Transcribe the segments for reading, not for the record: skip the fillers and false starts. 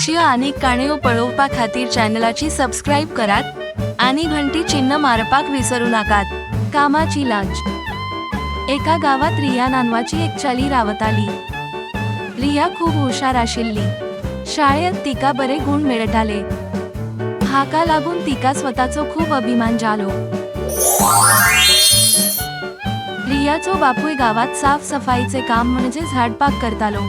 अशी अनेक काणयो पळोवपा खातीर चॅनलाची सबस्क्राईब करात आणि घंटी चिन्ह मारपाक विसरू नाकात. कामाची लाज. एका गावात रिया नांवाची एक चली रावताली. रिया खूब हुशार आशिल्ली. शाळेत तिका बरे गुण मेळटाले. हाका लागून तिका स्वताचो खूब अभिमान जालो. रियाचो बापूय गावात साफसफाईचे काम म्हणजे झाडपाक करतालो.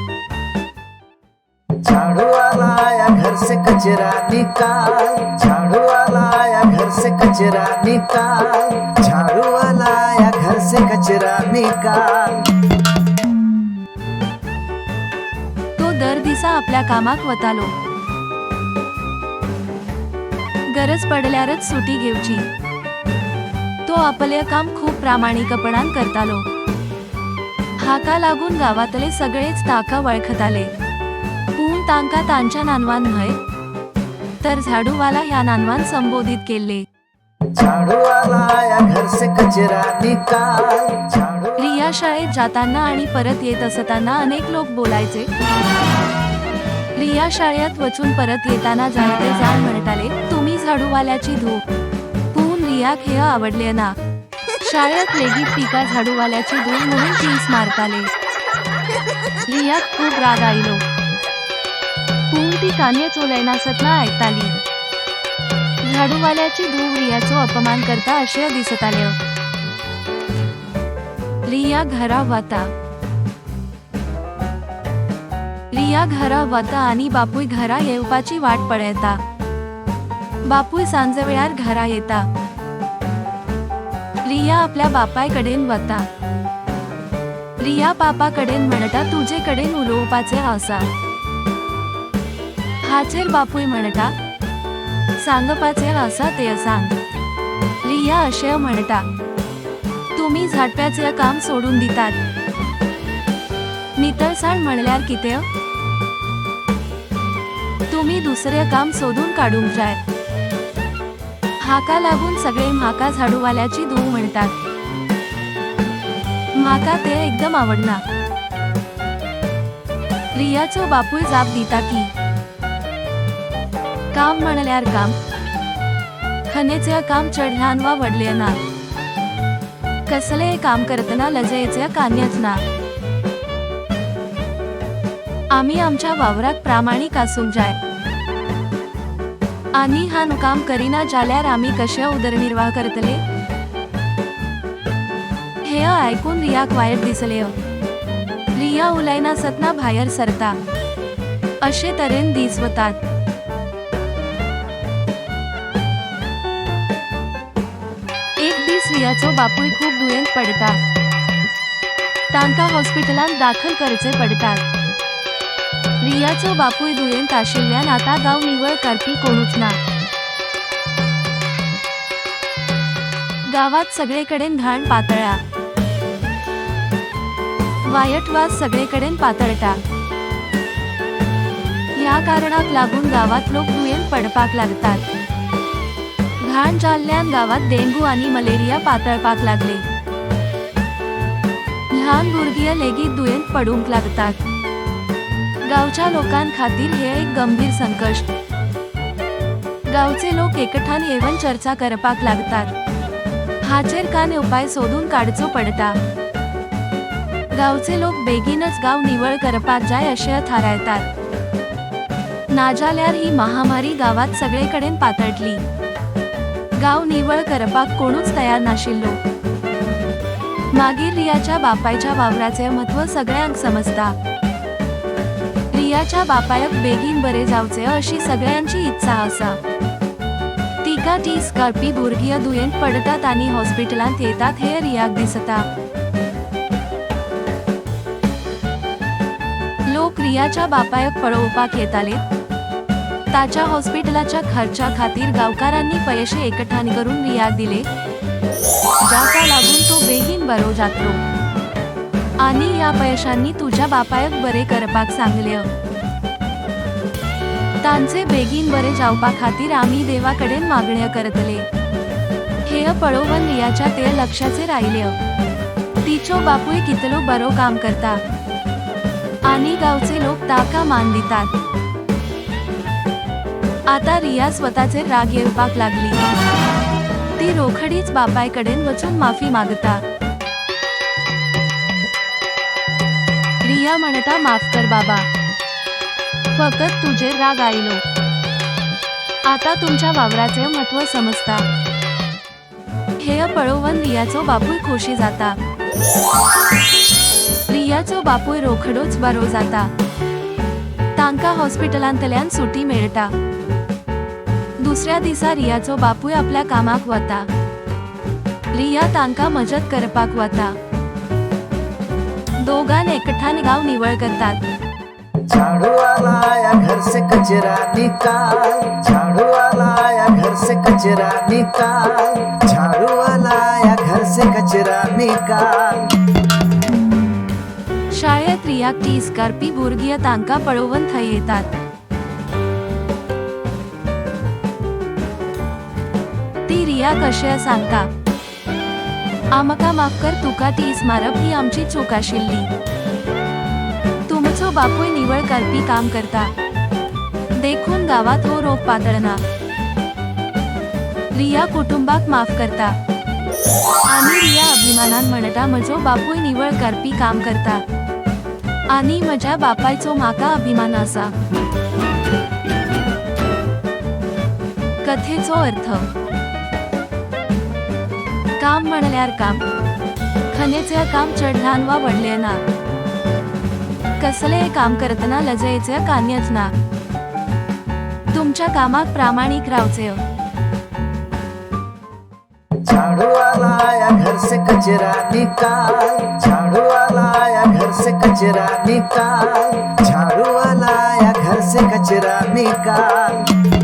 झाड़ू वाला आया घर से कचरा निकाल, झाड़ू वाला आया घर से कचरा निकाल, झाड़ू वाला आया घर से कचरा निकाल. तो दर दिसा आपल्या कामाक वतालो. गरज पडल्यारच सुटी घेवची. तो आपले काम खूप प्रामाणिकपणान करतालो. हाका लागून गावातले सगळेच ताका वळखताले. पूण तांका तांच्या नांवान न्हय तर झाडूवाला ह्या नांवान संबोधित केल्ले. झाड़ू वाला आया घर से कचरा निकाल, झाड़ू. रिया शाळेत जाताना आणि परत येत असताना अनेक लोक बोलायचे. रिया शाळेत वचून परत येताना जायते जाण म्हणताले, तुम्ही झाडूवाल्याची धूव. पूण रियाक हे आवडले ना. शाळेत लेगीत तिका झाडूवाल्याची धूव म्हणून टीस मारताले. रियाक खूप राग आयलो. पूण ती कान्यच उलयनासतना ऐकताली. झाडूवाल्याची धूव रियाचो अपमान करता अशें दिसताले. रिया घरा वता. रिया घरा वता आणि बापूय घरा येवपाची वाट पळयता. बापूय सांजवेळार घरा येता. रिया आपल्या बापाय कडेन वता. रिया बापा कडेन म्हणटा, तुजे कडेन उलोवपाचें आसा. हाचेर बापूय म्हणटा, सांगपाचें आसा तें सांग. रिया अशें म्हणटा, तुमी झाडप्याचें काम सोडून दितात. नितळसाण म्हणल्यार कितें? तुमी दुसरें काम सोदून काडूंक जाय. हाका लागून सगळे म्हाका झाडूवाल्याची धूव म्हणटात. म्हाका ते एकदम आवडना. रियाचो बापूय जाप दिता की काम म्हणल्यार काम. खनेचें काम चड ल्हान वा व्हडलें ना. कसलेंय काम करतना लजेचें कान्यच ना. आमी आमच्या वावराक प्रामाणीक आसूंक जाय. आनी हान काम करिना जाल्यार आमी कशे उदरनिर्वाह करतले? हे आयकून रियाक वायट दिसले. रिया उलयनासतना भायर सरता. अशे तरेन दीस वतात. एक दीस रियाचो बापूय खूब दुयेंत पडटा. तांकां हॉस्पिटलांत दाखल करचे पडटात. रियाचो बापूय दुयेंत आशिल्ल्यान आतां गांव निवळ करपी कोणूच ना. गावात सगळेकडेन घाण पातळ्ळा. वायट वास सगळेकडेन पातळटा. ह्या कारणाक लागून गावात लोक दुयेंत पडपाक लागतात. घाण जाल्ल्यान गावात डेंगू आनी मलेरिया पातळपाक लागले. ल्हान भुरगीं लेगीत दुयेंत पडूंक लागतात. गावच्या लोकांखातीर हे एक गंभीर संकश्ट. गावचे लोक एकठान येवन चर्चा करपाक लागतात. हाचेर कांय उपाय सोदून काडचो पडटा. गावचे लोक बेगीनच गांव निवळ करपाक जाय अशें थारायतात. नाजाल्यार ही महामारी गावात सगळेकडेन पातळटली. गांव निवळ करपाक कोणूच तयार नाशिल्लो. मागीर रियाच्या बापायच्या वावराचें म्हत्व सगळ्यांक समजता. रियाच्या बापायक बेगीन बरे जावचे अशी सगळ्यांची इत्सा आसा. तिका टीस काडपी भुरगीं दुयेंत पडटात आनी हॉस्पिटलांत येतात हें रियाक दिसता. लोक रियाच्या बापायक पळोवपाक येताले. ताच्या हॉस्पिटलाच्या खर्चा खातीर गांवकारांनी पयशे एकठांय करून रियाक दिले, जाका लागून तो बेगीन बरो जातलो. आनी ह्या पयशांनी तुज्या बापायक बरे करपाक सांगले. तांचे बेगीन बरे जावपा खातीर आमी देवा कडेन मागण्यो करतले. हे पळोवन रियाच्या ते लक्षाचेर आयले. तिचो बापूय कितलो बरो काम करता आनी गांवचे लोक ताका मान दितात. आता रिया स्वताचेर राग येवपाक लागली. ती रोखडीच बापायकडेन वचून माफी मागता. रिया म्हणता, माफ कर बाबा, फकत तुजेर राग आयलो. आता तुमच्या वावराचे महत्व समजता. हे पळोवन रियाचो बापूय खोशी जाता. रियाचो बापूय रोखडोच बरो जाता. तांका हॉस्पिटलांतल्यान सुटी मेळटा. दुसऱ्या दिसा रियाचो बापूय आपल्या कामाक वता. रिया तांका मजत करपाक वता. दोगान एकठान गांव निवळ करतात. झाड़ू वाला आया घर से कचरा निकाल, झाड़ू वाला आया घर से कचरा निकाल, झाड़ू वाला आया घर से कचरा निकाल. शाळेत रियाक टीस करपी भुरगीं तांकां पळोवन थंय येतात. ती रियाक अशें सांगता, आमकां माफ कर, तुका टीस मारप ही आमची चूक आशिल्ली. तुमचो बापूय निवळ करपी काम करता, देखून गावात हो रोग पातळना. रिया कुटुंबाक माफ करता आनी रिया अभिमानान म्हणटा, म्हजो बापूय निवळ करपी काम करता आनी म्हज्या बापायचो म्हाका अभिमान आसा. कथेचो अर्थ, काम म्हणल्यार काम. खंयचें काम चड ल्हान वा व्हडलें ना. कसलेंय काम करतना लजेचें कान्यच ना. तुमच्या कामाक प्रामाणीक रावचें. झाड़ू वाला आया घर से कचरा निकाल, झाड़ू वाला आया घर से कचरा निकाल, झाड़ू वाला आया घर से कचरा निकाल.